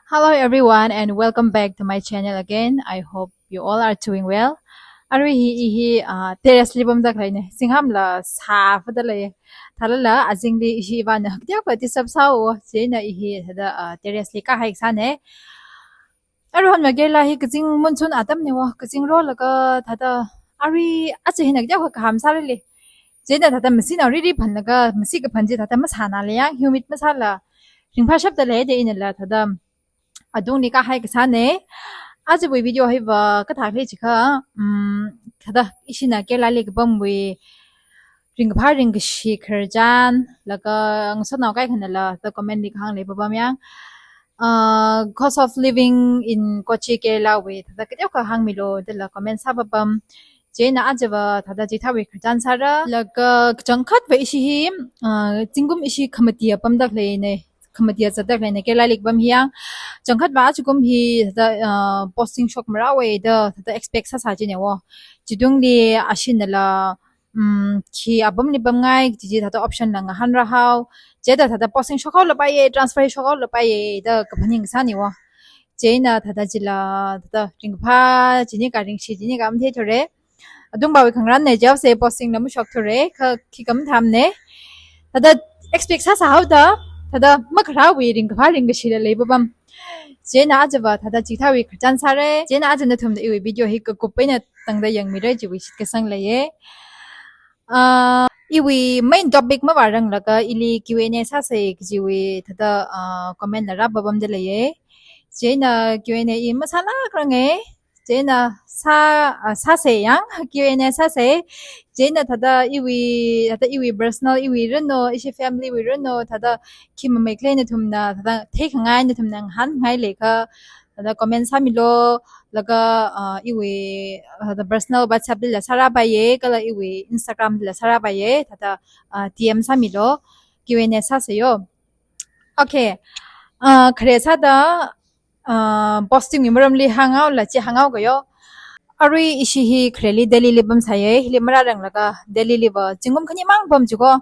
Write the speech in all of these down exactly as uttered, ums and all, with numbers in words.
Hello everyone and welcome back to my channel again. I hope you all are doing well. Arui hi, i hi, uh, terrace li pamda khaleina. Singhamla sāfada lei. Thalala azingli i hi vana kdiya pa disturb sāo. Chieina i hi thada, uh, terrace li kahai sāna. Aruihon ma Kerala hi kazing monsoon atamna wo, kazing rolaga thada arui aja hina kdiya kaham sāra lei. Chieina thada masi na riri phanlaga, masi kaphan chi thada masāna lei yang, humid masāla. Ringphā shapda lei da inala thada atungli kahai sāna. Ajawui video hiva kathā lei jiakha, um, thada ishina Kerala li kapamwui ringkaphā ringkashi khararchan, laga ngasotnao kaikhanala thada comment li kahāng lei papam yang. Uh, cost of living in Kochi, Kerala wui thada kadiya kahāngmilu dala comment sāpapam. Chieina ajava thada chithāwui khararchan sāra. Laga kachangkhatva ishi hi, uh, zingkum ishi khamatiya pamda khaleina, khamatiya zatda khaleina Kerala li kapam hi yang. Kachangkhatva ajakum hi thada, uh, posting shokmarāwei da thada expect sāsā jina wo. Chitungli ashinala, um, khi apamli pamngai, chi chi thada option la ngahānra hao. Chithada thada posting shokhaola paiya, transfer shokhaola paiya da kaphaning sāna wo. Chieina thada chila thada ringphā, chini ka ringshi, chini ka matheithura. Atungvawui khangarānna, jao se posting la mashokthura, kha khi kam thamna. Thada expect sāsā haoda, thada makharāwui ringkaphā ringkashila lei papam. Chieina ajava thada chithāwui khararchan sāra. Chieina aja nathumna iwui video hi kakup eina tangda yangmira chiwui shitkasang leiya. Uh, iwui main topic mavāranglakha ili Q and A sāsa kajiwui thada, uh, comment la rāpapamda leiya. Chieina Q and A i masālakranga. Chieina sā, uh, sāsa yang, Q and A sāsa. Chieina thada iwui, thada iwui personal, iwui rano, ishi family wui rano, thada khi mamei khalei nathumna, thada theikhangai nathumna ngahānngai leiakha, thada comment sāmilu, laga, uh, iwui, uh, thada personal WhatsApp lila sārāpaiya, kala iwui Instagram lila sārāpaiya, thada, uh, D M sāmilu, Q and A sāsa yo. Okay. Uh, khare sāda, uh, posting wui maramli hānghaola chi hānghaoka yo. Arui ishi hi khareli Delhi li pamsāya, hili marāranglakha Delhi liva zingkum khanimang pam jiko.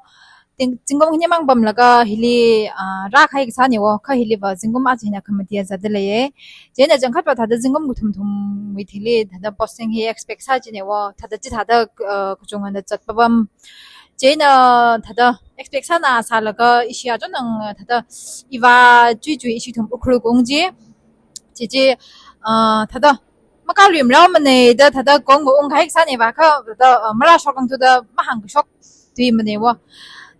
Ting-, zingkum khanimang pamlaga hili, ah, rākahai sāna wo, kha hiliva zingkum aja hina khamatiya zatda leiya. Chieina kachangkhatva thada zingkum kathum thumwui thili thada posting hi expect sā jina wo, thada chithada, ah, kachungana zat papam. Chieina thada expect sāna sālaga ishi achonnang thada iva chui chui ishi thum Ukhrul kaung chi. Chi chi, ah, thada makāluimara mana da thada kong ungkahai sāna va kha thada, ah, marāshok ang thuda mahāngkashok tui mana wo.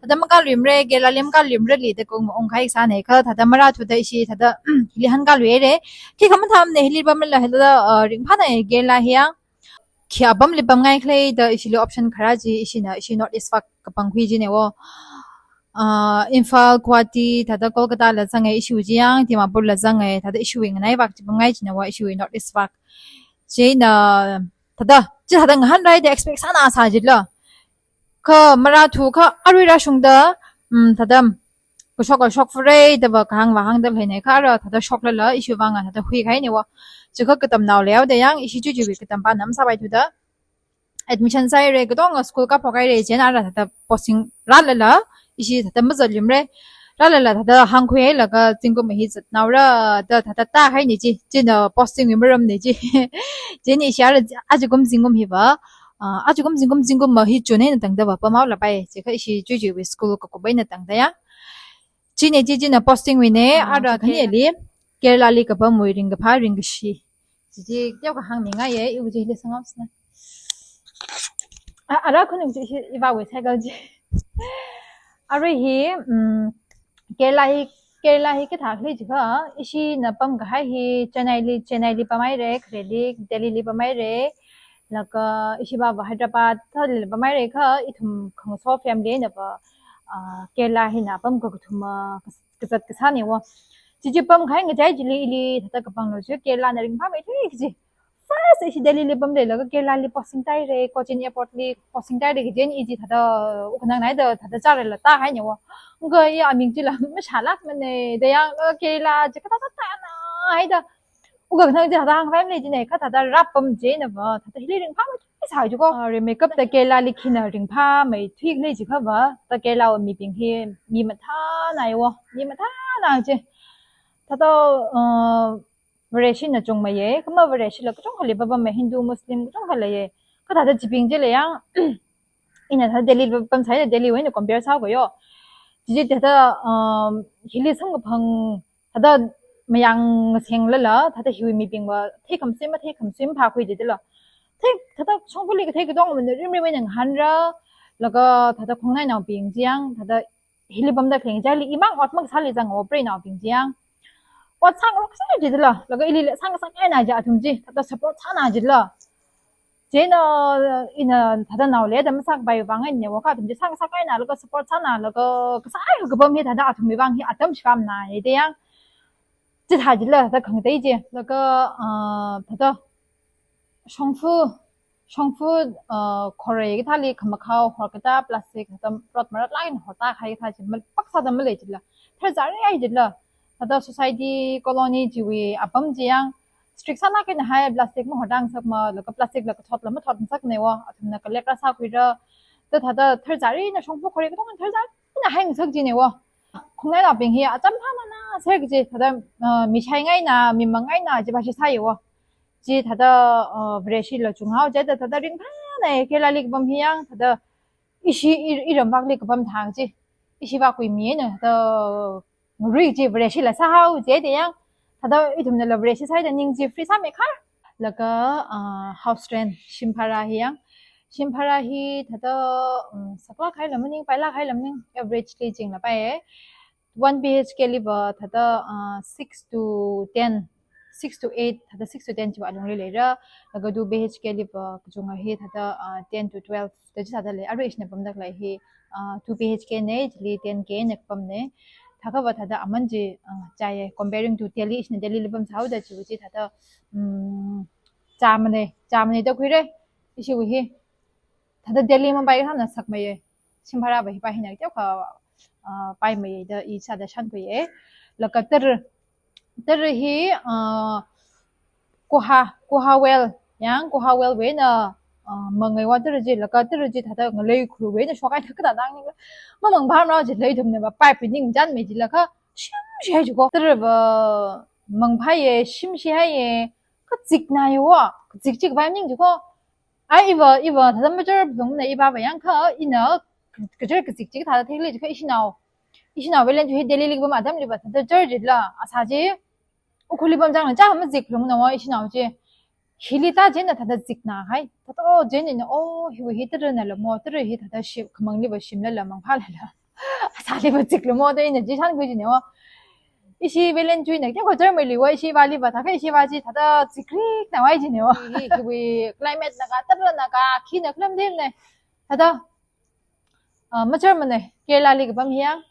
Thada makāluimara, Kerala li makāluimara li da kong ungkahai sāna kha thada marāthuda ishi thada, hili hāngkāluira. Khi khamathamna hili pamla hila, ah, ringphāna Kerala hi yang. Khi apamli pamngai khalei da ishili option kharā chi ishina ishi North East vak kapangkhui jina wo. Ah, Imphal, Guwahati, thada Kolkata la zanga ishiwui chi yang, Dimapur la zanga, thada ishiwui nganai vak chi pamngai jina wo, ishiwui North East vak. Chieina thada, chi thada ngahānrai da expect sāna sā jila. Kha marāthu kha arui rāshungda, um, thada kashok kashok fure da va kahāng vāhāngda leina kha ara thada shoklala ishi vanga thada huikahaina wo. Chikha katamnao leihaoda yang ishi chui chui katampa nam sāpaithuda admission sāhaira, katonga school kaphokhaira, chieina ara thada posting rālala ishi thada mazatluimara. Rālala thada hāngkhuihailaga zingkum hi zatnaora da thada tāhaina chi, china posting wui maramna chi. Chieina ishi ara ajakum zingkum hiva, ah, ajakum zingkum zingkum ma hi June eina tangda va pamhaolapai. Chikha ishi chui chuiwui school kakup eina tangda ya. China chi china posting wuina, ah, ara okay. Khanili Kerala li kapamwui ringkaphā ringkashi. Chi chi teokha hāngmingaiya, iwui chi hili sanghaosana. Ah, ara khunung chi ishi ivāwui cycle chi. Arui hi, um, Kerala hi, Kerala hi kathā khalei jiakha, ishina pamkahai hi Chennai li, Chennai li pamhaira, khareli Delhi li pamhaira, laga ishi vava Hyderabad thāli pamhaira kha, ithum khangaso family na va, ah, Kerala hina pam kakathuma, ah, kas-, kazat kasāna wo. Chi chi pamkahai ngachai chili ili thada kapanglu chi Kerala na ringphāmeithui kaji. First ishi Delhi li pamleilaga Kerala li posting tāhaira, Cochin Airport li posting tāhaira kaji, i chi thada ukhanang naida thada chārala tāhaina wo. Nga i aming chila mashālakmana da yang, uh, Kerala chi kathā kathāna haida. Ukhanang chi thada hāngkhavai malei jina kha thada rāpam jina va, thada hili ringphāmeithui sā jiko. Ah, rimeikapta Kerala li khina ringphāmeithui khalei jiakha va, thada Kerala wui mibing hi mi mathānai wo, mi mathāna chi. thāda, uh, Vareshina chungmeiya, kha Vareshila kachungkhali pāpamma, Hindu, Muslim kachungkha leiya. Kha thāda chibing chila yang, ina thāda Delhili pāpamsai da Delhiwui eina compare sāhaokayo. Chichi thāda, um, hili samkaphang, thāda mayang ngasenglala, thāda hiwui mibingva theikhamsui matheikhamsui phākhui jidala. Thei, thāda shongfali kathei katonga maning rimrimwui eina ngahānra, laga thāda khongnainaobing chi yang, thāda hili pamda khalei chili imang ot makasāli zanga, preinaobing chi yang. Ot sāngarok sāi jidala, laga ilila sāngasak eina chi athum chi, thāda support sāna jidala. Chieina ina thāda naole da masākapai vang eina newa kha athum chi sāngasak eina, laga support sāna, laga kasā kapam hi thāda athumwui vang hi atam shikhamna ye de yang. Chithā jila thāda khangatei chi, laga, ah, thāda shongfa, shongfa, uh, khorei kathāli khamakhao horkatā plastic thāda rot marat lāk eina hortākahai kathā chi mal-, pāksāda malei jila. Tharzāri ai jila. Thāda society colony chiwui apam chi yang strict sālāk eina hai plastic mahortāngasakma, laga plastic la kathotla mathotngasaknewa, athumna collect rāsākhuira. Da thāda tharzāri eina shongfa khorei katonga tharzāri eina haingasak jinewa. Khongnainaobing hi acham phāmana ser kaji, thāda, uh, mi shaingaina, mi mangaina, chiva chi sāyewa. Chi thāda, uh, Vareshila chunghao, chithāda thāda ringphāna, Keralali kapam hi yang, thāda ishi i-, iramvakli kapam thang chi, ishi vak kuimi eina, thāda ngarui chi Vareshila sāhao, chi de yang, thāda ithumnala Vareshi sāi da ning chi free sāmeikhar. Laga, uh, house rent, shim bhara hi yang, shim bhara hi thāda, um, saklāk haila maning, pailāk haila maning, averageli chingla paiya. One B H K liva thāda, uh, six to ten, six to eight, thāda six to ten chiva alungli leira, laga two B H K liva kachunga hi thāda, uh, ten to twelve da chithāda lei, averagena pamda khalei hi, uh, two B H K na, chili ten K na kapamna. Thākhava thāda aman chi, uh, chāya, comparing to Delhi, ishina Delhili pamsāhaoda chiwui chi thāda, um, chāmana, chāmana da khuira, ishiwui hi. Thāda Delhi Mumbai kasāna sakmeiya. Shim bhara va hi pa hina teokha, ah, paimeiya da i sāda shānkhuiya. Laga tara, tara hi, ah, Kuha, Kuha well, yang Kuha well wui eina, ah, mangaiwa tara chi, laga tara chi thāda ngalei khuruiwui eina shokhai thākha thāda nang ni. Mamang bhamrao jila ithumna va pipe ningchānmei jila kha shimshi hai jiko. Tara va mangphāya, shimshi haiya, kazikna yawa, kazikchik va ning jiko. Ai, iva, iva, thāda major phungna iva va yang kha, ina, kajar kazikchik thāda theili jikha ishinao. Ishinao velen ju hi Delhili kapam atamliva thāda jar jila, asā chi, Ukhrulli pamchang na cha mazik phungnawa ishinao chi. Hili ta china thāda zikna hai. Thāda, oh, china, oh, hiwui hi tara nala mo, tara hi thāda shim, khamangliva shimlala, mangphālala. Asāliva ziklu mo da ina chi shānkhui jinewa. Ishi velen juina, kya ko jarmei liwa, ishi valiva, thākha ishi va chi, thāda zikrikna wai jinewa. Hi, hi, hiwui climate na ka, tara na ka, khina khalam dem ne. Thāda, ah, majarmana, Keralali kapam hi yang.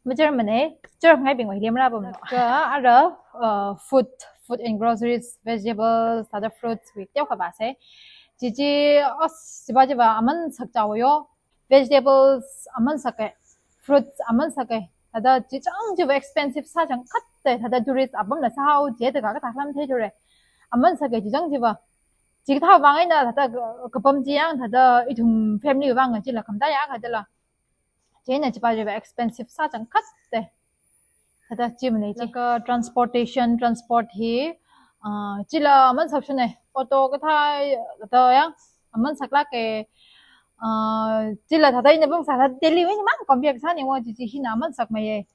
Majarmana, jarngaibingwui lemra pam. Ka, ara, ah, food, food and groceries, vegetables, thāda fruits, wui teokha vāsai. Chichi, as, chiva chiva, aman sakchaoyo. Vegetables aman saka, fruits aman saka, thāda chichang chiva expensive sāchangkhat te, thāda tourist apamla sāhao jida kha kathā khalam theithura. Aman saka chichang chiva. Chikathā vang eina thāda kapam chi yang thāda ithum family vang chila khamataiya kajila. China chiva chiva expensive sāchangkhat te. Thāda chimana chi. Laga transportation, transport hi, ah, chila aman sakshuna, auto kathā, thāda yang, aman saklāka, ah, chila thāda ina pamsā thāda Delhiwui eina mang compare sāniwa chi chi hina aman sakmeiya.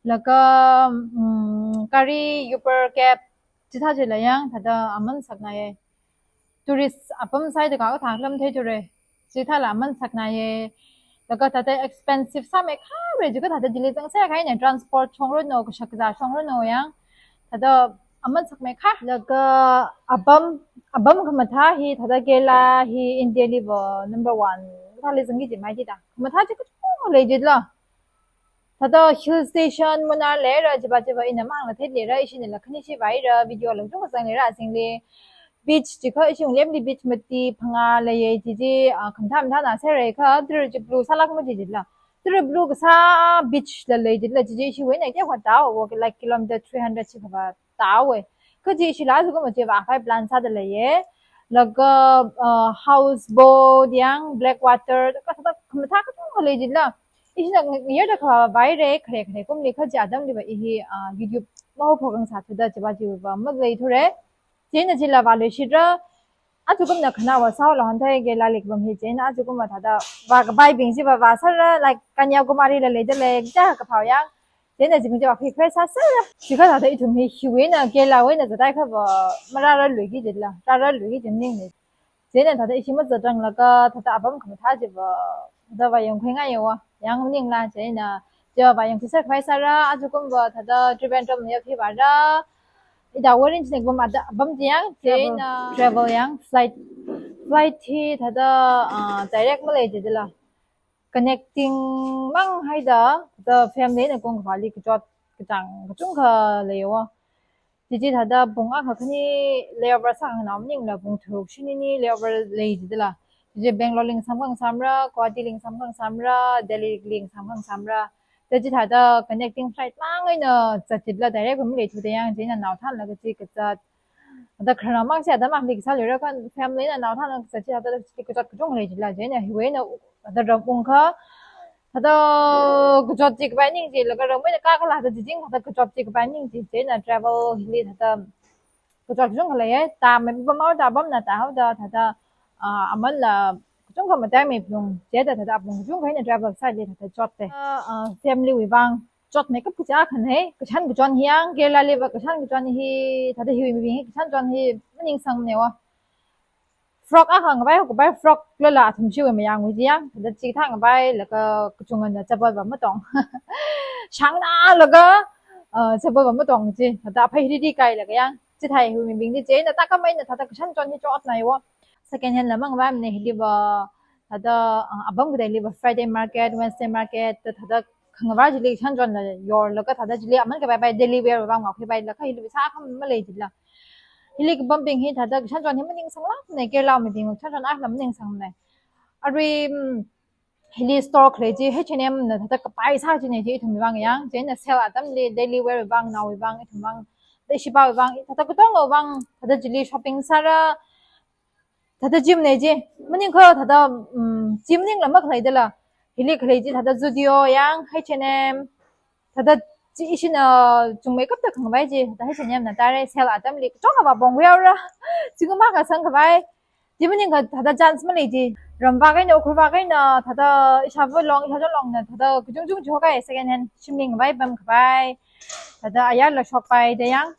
Laga, mm, gari, Uber, cab, chithā chila yang, thāda aman saknaya. Tourist apam sāida kha kathā khalam theithura. Chithāla aman saknaya. Laga thāda expensive sāmeikhara, jikha thāda Delhi zangsera kha ina transport shongranu, kashak kazā shongranu yang. Thāda aman sakmeikhara. Laga apam, apam khamathā hi, thāda Kerala hi Indialiva number one. Thāli zangki jimai jida. Khamathā chi kachungkha lei jila. Thāda hill station, Munnar leira, chiva chiva ina mangla theilera, ishinala khani shivaira, video la chungkha zanglera, azingli. Beach jikha, ishi unglemli beach mati phangā leiya, chichi, ah, khamathā mathāna sāra kha, tara chi blue sālāk ma chi jila. Tara blue kasā beach la lei jila, chichi ishiwui eina kya kha tao, walk like kilometer three hundred chi kha va tao e. Kaji ishila sukuma chiva khai plan sāda leiya. Laga, ah, houseboat yang, black water, kathā kathā khamathā kachungkha lei jila. Ishina ngayarda kha vaira, khare khare kumli kaji atamliva i hi, ah, YouTube maho phokang sāthuda chiva chiva maleithure. Chieina chila vāluishitra. Achukumna khanaowa sāhaolo hanthei Kerala li kapam hi. Chieina achukumva thāda vākapaibing chiva vāsāra, like, Kanyakumari la leida lei, kaja kaphao yang. Chieina chibing chiva khuikhavai sāsāra. Chikha thāda ithum hi hiwui eina, Kerala wui eina zatai khava marārarluiki jila, rārarluiki ji maningmana. Chieina thāda ishi mazatranglakha thāda apam khamathā chiva thāda vāyangkhuingayawa, yang maningla. Chieina chiva vāyangkhuiser khavai sāra. Achukumva thāda Trivandrum yap hi vāra. Ida warin chine kapam ada apam chi yang, chieina travel yang, flight, flight hi thāda, ah, direct malei jila, connecting mang haida, thāda family eina kong kavāli kachot kachāng kachungkha leiyawa. Chichi thāda pung akha khani layover sākhanganao maningla pung tharuk shinini layover lei jila. Chichi Bangalore li ngasam khangasamra, Guwahati li ngasam khangasamra, Delhi li ngasam khangasamra. Chichi thāda connecting flight mang eina zat jila, direct pung maleithuda yang. Chieina naothanlaga chi kazat. Thāda khararnao mang chi atam akhali kasā leira kha, family eina naothanlaga kazat chi thāda kazat kachungkha lei jila. Chieina hiwui eina thāda ram ungkha, thāda kachot chi kapai ning chi, laga ramwui eina kakala thāda jing thāda kachot chi kapai ning chi. Chieina travel hili thāda kachot kachungkha leiya. Tāmei pamhaoda, apamna tāhaoda, thāda, ah, amanla kachungkha mataimei phalung, chithāda thāda apam kachungkha eina travel sāli thāda chotta. Ah, ah, family wui vang chotmeikap kachi akhana. Kashan kachon hi yang, Kerala liva kashan kachon hi, thāda hiwui mibing hi kashan chon hi maningsangmanawa. Frock akha ngavai, kapai frock lala athumshiwui mayangwui chi yang, thāda chi kathā ngavailaga kachungana chappal va matong. Shangna laga, uh, chappal va matong chi, thāda aphei riri kailaga yang. Chithāda hiwui mibing chi, chieina tākam eina thāda kashan chon hi chotnaiwa. Second hand la mangavaimana hiliva, thāda, uh, apam kateiliva Friday market, Wednesday market, thāda khangavai chili kashan chonla yorlaga thāda chili aman kapaipai daily wear vang ngaokhuipailaga hili sākha malei jila. Hili kapambing hi thāda kashan chon hi maningsanglākmana, Kerala mibing kashan chon akha maningsangmana. Arui, mm, hili store khalei chi H and M na thāda kapai sā china chi ithumwui vang yang, chieina sale atamli daily wear vang, naowui vang, ithum vang, leishipāwui vang, thāda katongawui vang, thāda chili shopping sāra, thāda chi manei chi, maningkha thāda, um, chi maningla makhalei dala. Hili khalei chi thāda Zudio yang, H and M, thāda chi ishina chungmeikapta khangavai chi, thāda H and M na tāra, sale atamli kachungkha vāpong haora. Chi kuma kasang khavai. Chi maningkha thāda chance malei chi. Ramvak eina, Ukhrulvak eina, thāda ishāva long, ishāchon longna, thāda kachungchung chihokhai second hand, shimli ngavai pamkhavai. Thāda ayarla shokpaida yang.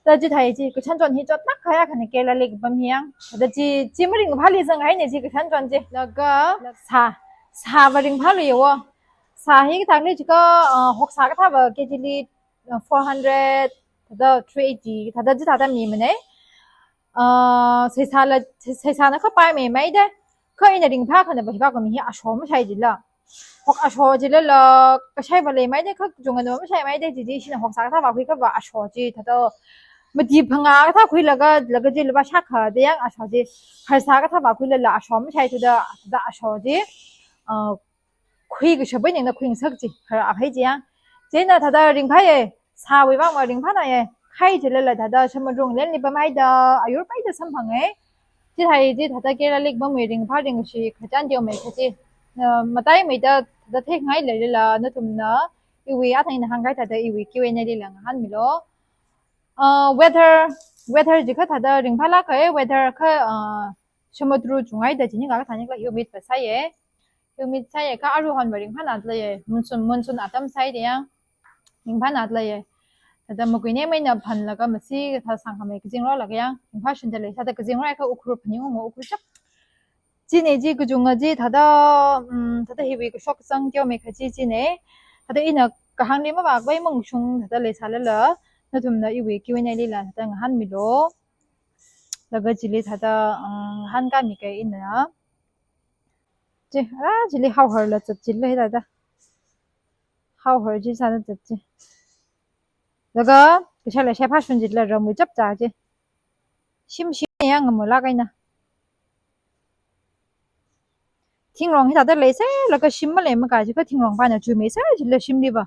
Thāda chithāda chi, kashan chon hi chotlāk kahai akhana Kerala li kapam hi yang. Thāda chi, chi maringphāli zanghaina chi kashan chon chi. Laga, sā, sāva ringphāluiyawa. Sā hi kathāli chikha, uh, hoksā kathāva K G li, uh, four hundred, thāda three eighty, thāda chithāda mimanei. Uh, seisāla, seisāna kha paimei maida. Kha ina ringphā khanava hiva kami hi asho mashai jila. Hok asho jilala, kashaiva leimaida, kha kachungana mashaimaida, chi chi ishina hoksā kathā vākhuikhava asho chi, thāda mati phangā kathā khuilaga, laga chi lupā shākhada yang asho chi, harsā kathā vākhuilala asho mashaithuda, thāda asho chi, uh, khui kashap ningna khuingasak chi, khara aphei chi yang. Chieina thāda ringphāya, sāwui vangva ringphānaya, khai jilala thāda samudrung lenli pamhaida, ayur paida samphanga. Chithāda chi thāda Kerala li kapamwui ringphā ringkashi kachāng teomeikha chi. Uh, mataimeida thāda theingai leilala, nathumna iwui athang eina hāngkahai thāda iwui Q and A lila ngahānmilu. Uh, weather, weather chikha thāda ringphālāka, weather kha, uh, samudru chunghaida chi ning kathā nikla humid va sāya. Humid sāya kha aruihonva ringphāna leiya. Monsoon, monsoon atam sāhaida yang ringphāna leiya. Thāda makuinei maina phanlaga masi thāda sangkhamei kazingrolaga yang ringphāshunda lei. Thāda kazingrokha Ukhrul phaningunga, Ukhrul chap. China chi kachunga chi thāda, um, thāda hiwui kashok kazang teomeikha chi china. Thāda ina kahāngli mavākhavai mangshung thāda leisālala, nathumna iwui Q and A lila thāda ngahānmilu. Laga chili thāda, um, ngahānkāmikei ina. Chi, ara chili haoharla zat chili thāda. Haohar chi sāda zat chi. Laga, kashaila shaiphā shun jila ramwui chapcha chi. Shim shim yang ngamulāk eina. Thingrong hi thāda leiserlaga shim malei makā chi kha thingrong pana chuimeiser jila shimliva.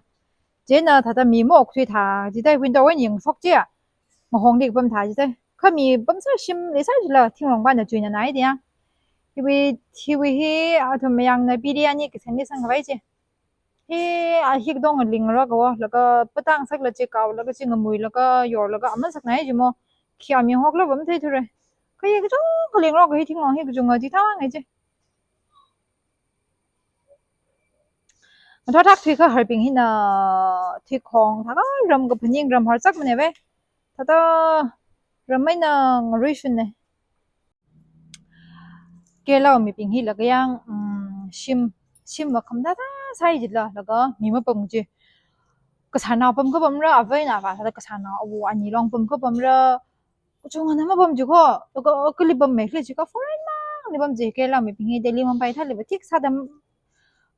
Chieina thāda mi maokthui thā jida window wui eina yangshok chiya. Mahongli kapam thā jida. Kha mi pamser shim leiser jila thingrong pana chuinanai da yang. Hiwui, hiwui hi athum mayangna biryani kasemli sangkhavai chi. Hi, a hi katonga lingra kawa, laga patang sakla chi kaolaga chi ngamuilaga yorlaga aman saknai jimo. Khi aming hokla pamtheithura. Kha hi kachungkha lingra ka hi thinglong hi kachunga chi thāngai chi. Mathāthak thuikaharbing hina thuikhong thākha ram kaphaning ram harsak mane ve. Thāda ram eina ngaruishun ne. Kerala mibing hi laga yang, um, shim, shim va khamathā thā sai jila, laga mi mapam chi. Kasānao pamkha pamra, avā eina avā thāda kasānao awo ani long pamkha pamra. Kachungana mapam chi ko, laga kali pam mekle chi ka foreign mangli pam chi, Kerala mibing hi Delhi Mumbai thāli va thik sāda,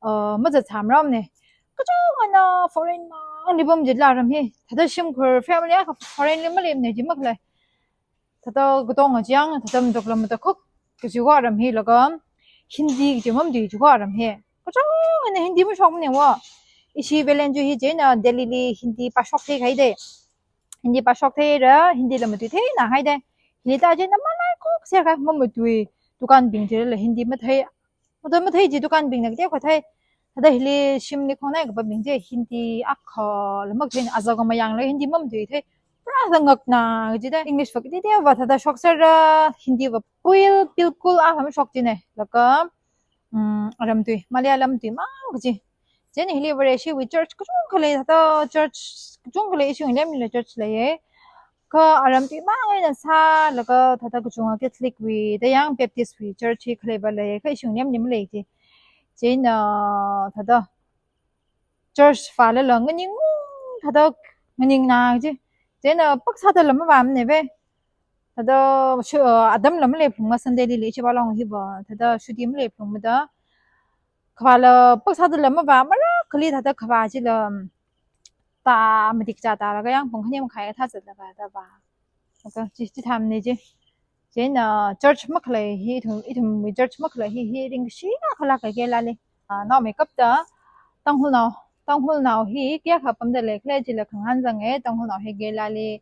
uh, mazat sāmram ne. Kachungana foreign mangli pam jila ram hi. Thāda shimkhur family akha foreign li maleimane chi makhalei. Thāda katonga chiang, thāda mdok lam matakhuk kaji wa ram hi laga Hindi kaji mamtui chi wa ram hi. Kachungana Hindi mashokmane wa. Ishi velen chi hi chieina Delhi li Hindi pāshok theikahai de. Hindi pāshok theira, Hindi la matui theina hai de. Hindi ta chieina malai khuk serkha mamatui dukanbing chila Hindi mathei. Mathei mathei chi dukanbingna kateokha thei. Thāda hili shimli khongnai kapabing chi Hindi akhala mathei, aja kha mayangla Hindi mamatuithei. Pura thāda ngakna kaji da, English va kateo va thāda shokserra, Hindi va pil, bilkul akha mashok chi ne. Laga, um, aramtui, Malayalam tui mang kaji. Chieina hili Vareshiwui church kachungkha lei, thāda church kachungkha lei, ishi ngalemle church leiye. Kha aramtui mang eina sālaga thāda kachunga Catholic wui, da yang Baptist wui church hi khalei va lei, kha ishi ngalemli malei chi. Chieina thāda church vālala nganing, thāda nganingna chi. Chieina paksāda la mavāmane ve. Thāda shu, uh, atam la maleiphungma Sunday lili chi va long hi va, thāda shuti maleiphungmada. Khavāla paksāda la mavā, marakhali thāda khavā chila, um, ta matik cha tālaga yang pung khani makhai thā zatlaga da va. Laga chi, chithāmane chi. Chieina church makhalei hi, ithum, ithumwui church makhalei hi, hi ringkashi akhala ka Kerala li. Ah, naomeikapta, Tangkhulnao, Tangkhulnao hi kayākha pamda leikhala chila khangahān zange, Tangkhulnao hi Kerala li.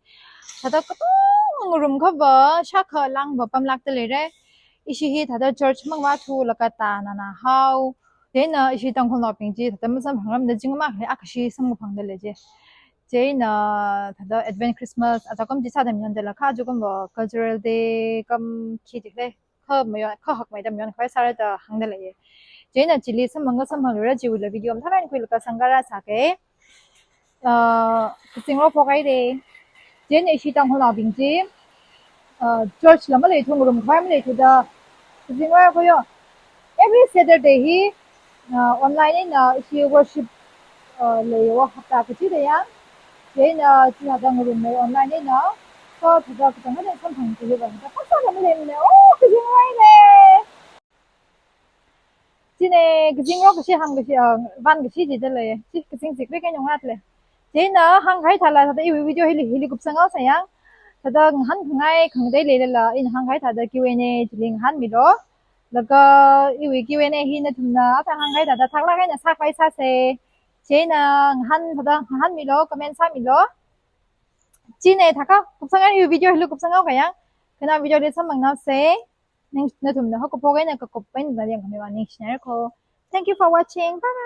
Thāda katonga ngarumkha va, shākha lāng va pamlākda leire. Ishi hi thāda church mangva thulaga tānana hao. Chieina ishi Tangkhulnaobing chi thāda masamphangramda jing makhalei akhashi samkaphangda lei chi. Chieina thāda Advent Christmas, aja kum chi sāda mayondala kha, aja kum va Cultural Day, kam khi chi khalei. Kha mayon, kha hakmeida mayonkhavai sāra da hāngda leiye. Chieina chili samphang, samphangluira chiwuila video mathālāk eina khuilaga sangkara sāke. Uh, kazing ro phokhai de. Chieina ishi Tangkhulnaobing chi, uh, church la maleithu, ngarumkhavai maleithuda kazing ro khoyo. Every Saturday hi, uh, online eina ishi worship, uh, leiyo hapta kachida yang. Chieina, uh, chithāda ngarummei online eina. So, thāda kachangkhat samphang chi hi va, thāda paksāda maleimane. Oh, kazing ro le. Chine, kazing ro kashi hāngkashi, uh, vānkashi chida lei. Chi kazing zikri kanyong rat le. Chieina hāngkahai thāla, thāda iwui video hili, hili kupsangao sāyang. Thāda ngahānkhangai khangatei leilala, ina hāngkahai thāda Q and A chili ngahānmilo. Laga iwui Q and A hi nathumna athang hāngkahai thāda thaklāk eina sākhavai sāse. Chieina ngahān thāda ngahānmilo, comment sāmilo. Chine thākha, kupsangao, iwui video hili kupsangao kayang. Khana video li samphangnaose. Ning, nathumna haokaphok eina kakup eina yangkhami vang ningshinaira ko. Thank you for watching. Bye bye.